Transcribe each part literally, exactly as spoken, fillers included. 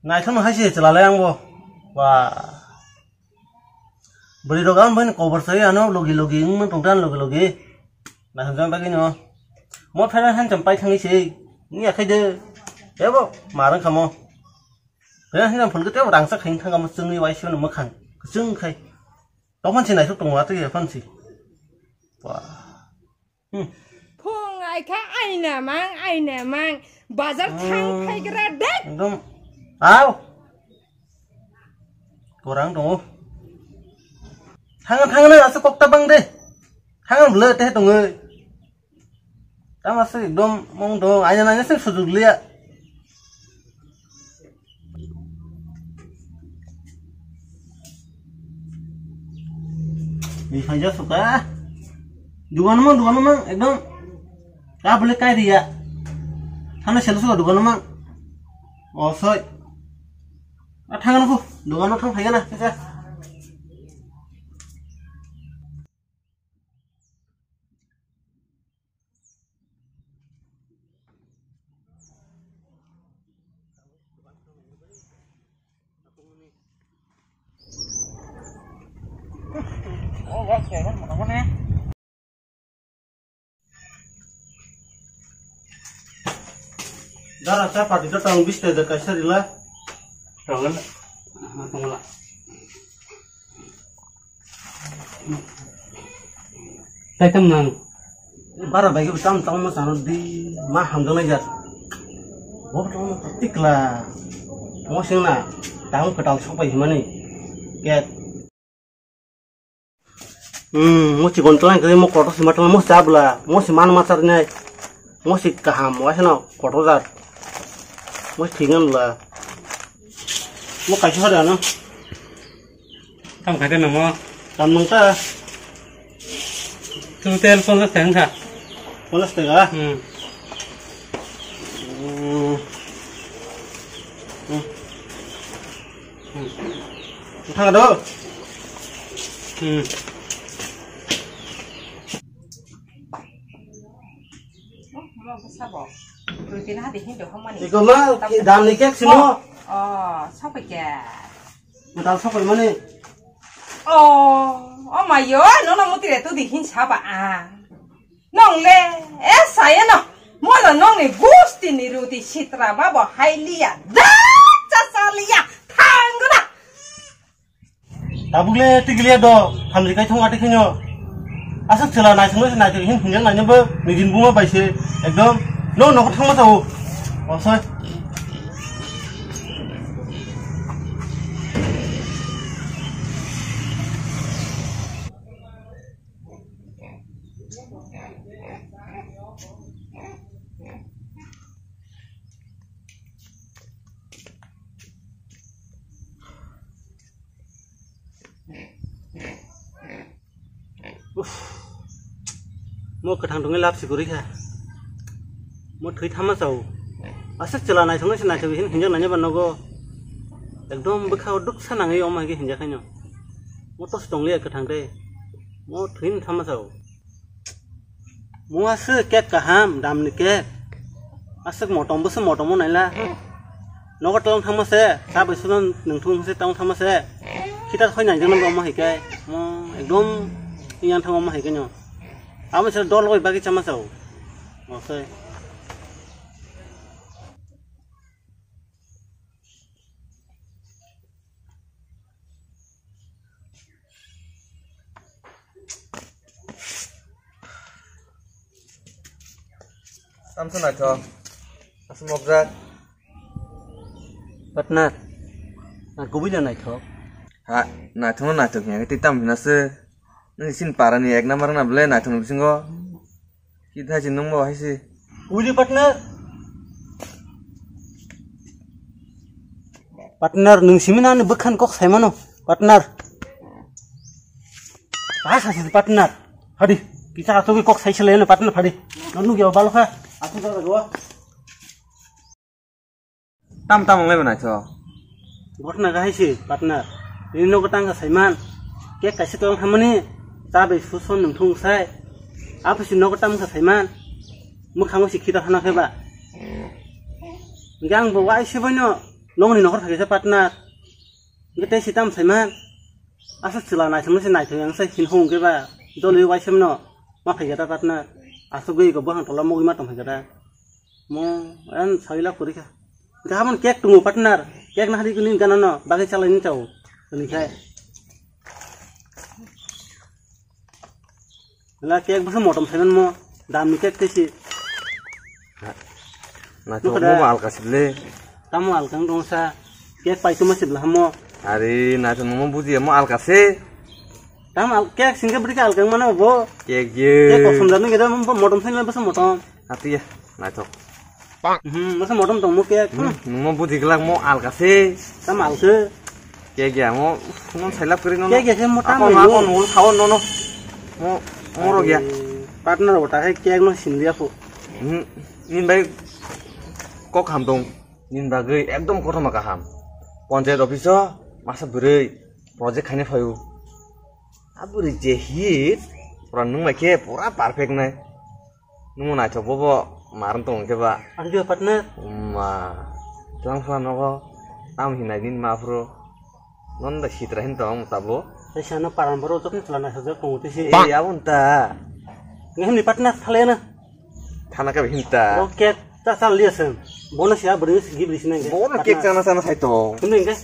Naithokno hai se chwlalai ang bo. Ba. Bwrwi rok ang bini kobor sai ano logi logi wngma tongtan logi logi. Naithok jang bagwi no. Mo phera han cham pai thangwi se. Ni akhai de. Ebo marang khamo. Phera han cham phulke te rangsa khain thanga mo chwngwi wai se no mwkhang. Chwng khai. Tokon se naithok tongo atwi phone se. Ba. Hmm. Phung ai kha aina mang, aina mang. Bazar thang Hmm. phaigra dek. Ekdom. Au. Korang tongo. Thang, thang na asa kok tabang de. Thang bwle te tongo. Tama se ekdom mong dong. Aina na se sujuk liya. Ni phaija suka. Dugan mang, dugan mang, ekdom. Ka bole kai riya. Thana selu suka dugan mang. O soi. A thang na ko. Dugan thang phaiga na. Kisa. Dara cha pati to tong bis ta kaisa rila. Tongo na. Tongla. Taitam nang. Bara bai ke tam tong mo sano di ma hamjang lai jat. Bo tong tikla. Mo sing na. Tang ketal sok bai himani. Ket. Hmm, mo chikon tlang khe mo kotor sima tlang mo chabla. Mo si man ma char nai. Mo si kaham wa sano kotor jat. Mo si thingan la. Mo kaisa hada no. Kam khai de namo. Kam nang ta. Total ponchash taka wngkha. Ponchash taka? Hmm. Hmm. Hmm. Hmm. Thang do. Hmm. Iko ma, dam ni kek simo. Oh, oh, sapai kek. Metal sokoi mani. Oh, oh mayo, nono mutire tudi hin saba a. Nong le, e saya no. Mono nong ni gusti ni ruti sitra babo hai liya. Da cha cha liya. Thangna. Tabuk le tigiliya do, hamri kai thong ati khenyo. Aswk chwla naisingno se naising hin hinjak nainebo nijin buma bai se ekdom no nokho thangma sao. Osoi. Uff. Mo kwthang tongwi lab si kwrwi kha. Mo thwi thamma chao. Aswk chwla naithoknai se naithok hin hinjak nai ba nogo. Ekdom bwkha o duksa nangwi omo hai khe hinjak khaino. Mo tos tongliya kwthang tei. Mo thwi thamma chao. Mo aswk kek kaham, damni kek. Aswk motom bwswk motom o naila. Nogo tong thangma se, ta bai sudan nwng thung se tong thangma se. Khitar khoi nai jeng nang omo hai khe. Mo ekdom yang thang omo hai khe no. Amo se dol goi bagi chama sao. Mo se. Tamsa naithok. Aswk mokjak. Partner. Na kubui na naithok. Ha, naithok na naithok ya. Tei tam hina se. Nang sin para ni ek number na ble naithok ni bisingo. Kita si nung bo hai si. Uli partner. Partner nung simi na ni bwkhan kok sai mano. Partner. Bahasa si partner. Hadi. Kita atugwi kok sai sele partner hadi. Nanu gya balo kha. Atu da go. Tam tam wnglai bo naithok. Ghotna kahai se, partner. Nini nogo tang kha saiman. Kek kaisa tong hamani. Cha bai suson nwng thung sai. Aphisi nogo tam kha saiman. Mwkhango si khita hana khe ba. Hingke ang bo waise boino. Nongni nokhor phaikha partner. Hwnkhe tei sitam saima. Asa chwla naithokno se naithok yang se hin hung khe ba. Doli waisem no. Ma phaikha ta partner. Aswk gwi go bohang tola mogwi ma tong phaikha ta. Mo an sawila kwrwi kha. Hwnkhe habon cake tungo partner. Cake na hari kuni gana no. Bagwi chalai ni chao. Kuni khai. La cake bwsa motom saiman mo, dam ni cake tei si. Naithok mo alka sibole. Tamo alka wng tong sa, cake pai tuma sibla hamo. Are naithok mo buji mo alka se. Tam al cake singke bwrwi khe alka wng mano bo. Cake ye. Cake kosom jani geda mo motom saiman bwsa motom. Atiya, naithok. Hmm, masa motom tong mo cake. Hmm, nungno buji glak mo alka se. Tam alka. Cake ya mo, uff, non sailap kri non. Cake ya se mo tam. Ako mo, ako nungno sao nono. Mo, mo rok ya. Partner bo ta hai cake no sinliya pho. Hmm, nin bai kok ham tong. Nin bagwi ekdom kothoma kaham. Panchayat office o masa bwrwi project khaina phaio. A bwrwi je hit, pura nung bai khe pura perfect nai. Nungmo naithok bobo maran tong khe ba. Ang jua partner. Ma, tlang phano nogo. Tam hinai nin ma phro. Non da sitra hin tong tabo. Sai sano paran boro jokni chwla naithok jok tongo tisi. Eh, abon ta. Ngi himni partner thalena. Thana ka hinta. Oke, ta sal liya sen. Bono sia beri sigi beri sinang. Bono cake chana chana sai to. Himni ke.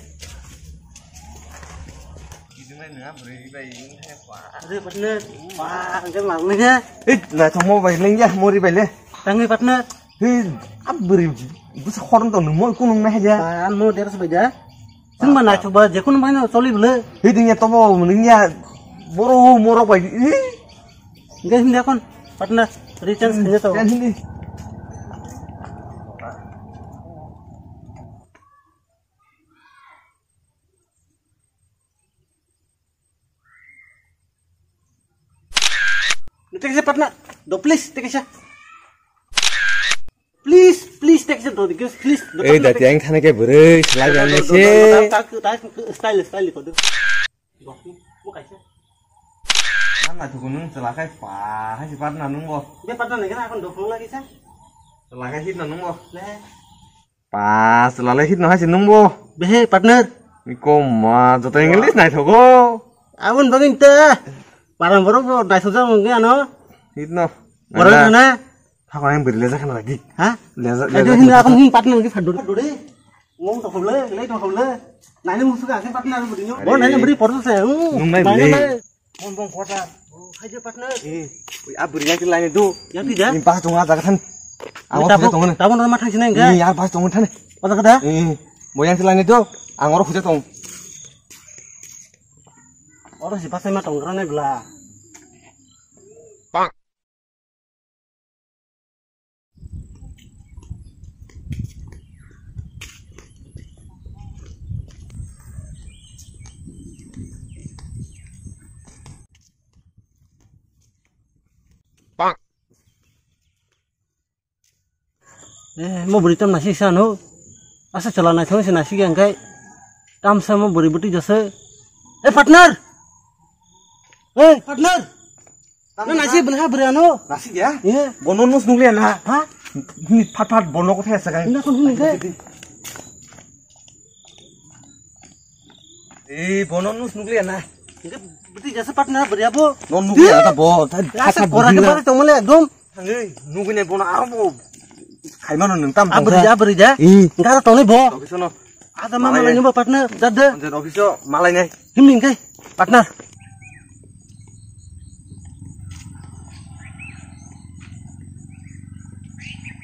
Are partner, wah, angke mang ni ya. Eh, naithok mo bai lengya, mori bai le. Tangwi partner. Hei, a bwrwi bwsa khorang tong nung mo kunung na haja. An mo deras bai da. Sing ma naithok ba, je kunu bai no choli bwle. Hei, ding ya tobo, ding ya boro morok bai. Hei. Hingke hindi akon, partner, recharge hindi to. Hindi. Take a partner. Do please take a. Please, please take a do please. Ei dati ang thana ke bwrwi slai ang se. Style style ko do. Bo kaisa. Nang na thugo nung chwla khai pa hai si partner nung bo. Be partner ne kana akon do phone lagi sa. Chwla khai hit na nung bo. Le. Pas, lalai hit no hai se nung bo. Behe, partner. Ni kom ma, joto English naithogo. Abon bagin ta. Parang borok bo naithok jak mung ano. Hit no. Borok na. Hakon ang beri lejak khana lagi. Ha? Lejak. Itu hini akon hini partner lagi phadori. Phadori. Ngong to khole, lei to khole. Naini musuka asin partner beri nyo. Bo naini beri porto se. Nung nai beri. Mon bong kota. Oh, hai je partner. Eh, ui, a bwrwi yang tilai ni do. Yang tidak? Ni pas tongo jaga than. Ang tabuk, tabuk norma thang sinai enggak? Ni yang pas tongo than. Kota kota? Eh, bo yang tilai ni do. Ang oro khuje tong. Oro si pasai ma tong gra nai bla. Eh, mo bwrwi tam nasi sa no. Asa chwla naithok se nasi yang kai. Tam sa mo bwrwi bwtwi jase. Eh, partner. Eh, partner. Na nasi bwlai ha bwrwi ano. Nasi ya? Iya. Bono nus nukliya na. Ha? Ni phat phat bono ko thaya sakai. Na kon huni kai. Eh, bono nus nukliya na. Enggak, bwtwi jasa partner bwrwi abo. Non nukliya ta bo. Asa kora ke bari tongmale ekdom. Thangwi nugwi nai bono aro bo. Khaimano nung tam. Abri ja, abri ja. Gara tongnai bo. Oke sono. Ada mama nai bo partner jadde. Panchayat office o malai nai. Himning kai partner.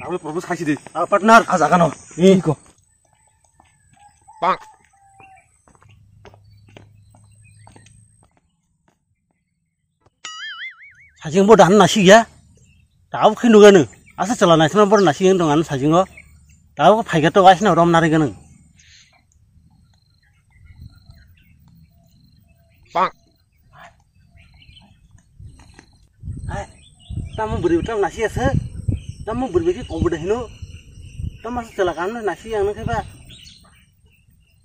Abo propose khaisi di. Ah, partner. Ah, jaga no. Iko. Sajing bo dan nasi ya. Tao khin duga nu. Asa chala nai sana bor nasi yang dong anu sajing o. Tao phai ga to wais na rom nari ganang. Hai. Tamo beri tam nasi asa. Tamo beri beri ko beda hino. Tamo asa chala kan nasi yang nang ba.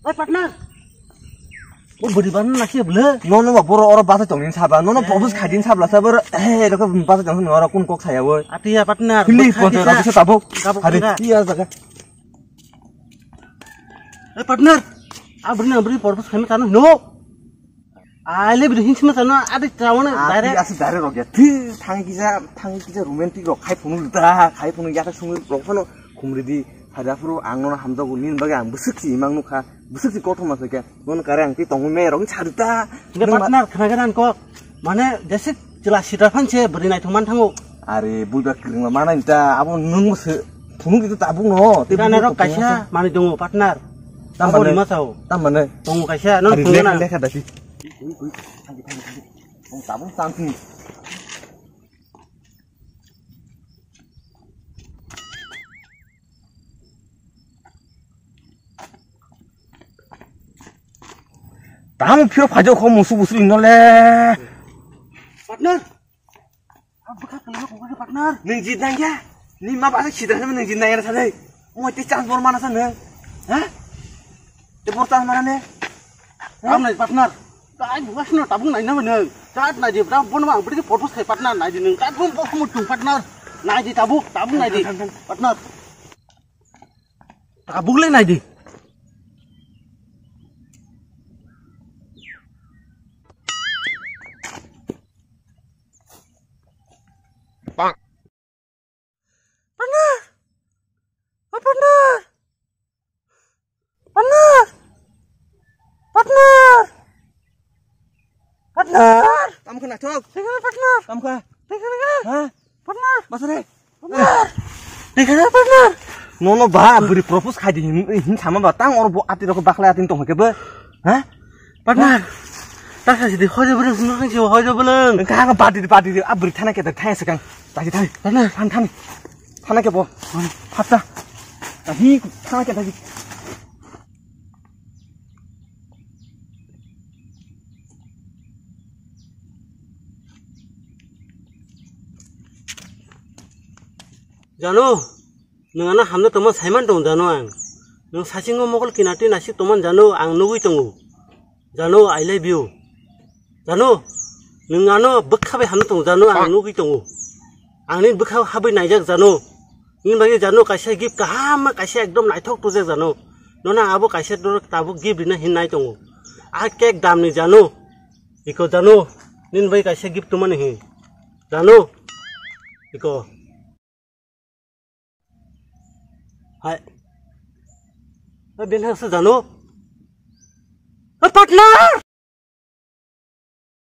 Oi partner. Bo bwrwi ban na khe bwle. No no ba boro oro basa tongni saba. No no propose khaidin sabla sa boro. He rokhe basa tong no oro kun kok saya oi. Atiya partner. Hindi bwkha kontra kisa. Rokhe sa tabuk. Tabuk hari kisa. Iya jaga. Eh, partner, abri na abri propose khaima tano no. Aile bidi hinchima tano adi trawana Ah, direct. Asa direct rok ya. Thi thang kisa, thang kisa romantic rok khai phunu ya sung rok phano khumri di. Haja phuru ang no hamjago nin bagi ang bwswk si imang nukha. Bwswk si kothoma se ke. Bon kare ang ti tongwi me rok sa di ta. Nde partner khana ganan kok. Mane jesik chwla sitra phan se bwrwi naithok man thango. Are buiba kwrwngma manai ta abo nwng se phunuk di ta tabuk no. Te Gana buiba rok kaisa manwi tongo partner. Tam Abo mane. Rima sao. Tam mane. Tongo kaisa non Ari phunuk lekha na. Lekha dasi. Tabuk tang sini. Tamo phiro phajok kho musu busu lino le. Partner. Abukha kena kok partner. Nung jit nang ya. Ni ma ba sida nung jit nang ya sa dai. Mo te chance bor mana sa nung. Ha? Te bor chance mana ne? Am nai partner. Ai buka sino tabuk nai na nung. Chat nai di bra bon ma bri photo sai partner nai di nung. Chat bon bo mo tung partner. Nai di tabuk, tabuk nai di. Partner. Tabuk le nai di. Partner! Oh, partner! Partner! Partner! Partner! Tamo khe naithok. Tamo khe. Tamo khe. Ha? Partner! Basare. Partner! Nono ba bwrwi propose khai di hin, hin sama ba tang oro bo ati rok bakhlai ati tong khe bo. Ha? Partner! Ta kha sidi hoi jabulung sino khan si hoi jabulung. Ka ka badi di badi di a bwrwi thana khe thai se kang. Thai thai. Partner! Than than. Thana khe bo. Hapta. Hi thana khe thai. Jano, nwng ano hamno tongma saiman tong jano ang. Nwng sachingo mokol kinatwi nasik tongman jano ang nugwi tongo. Jano, I love you. Jano, nwng ano bwkha bai hamno tong jano ang nugwi tongo. Ang nini bwkha habwi naijak jano. Nini bagwi jano kaisa gift kaham ma kaisa ekdom naithok tujak jano. Nono abo kaisa doro tabuk gift rina hin nai tongo. A cake damni jano. Iko jano, nini bagwi kaisa gift tongmani hin. Jano. Iko. Hai. Hai, ben hangsa jano. Hai, partner!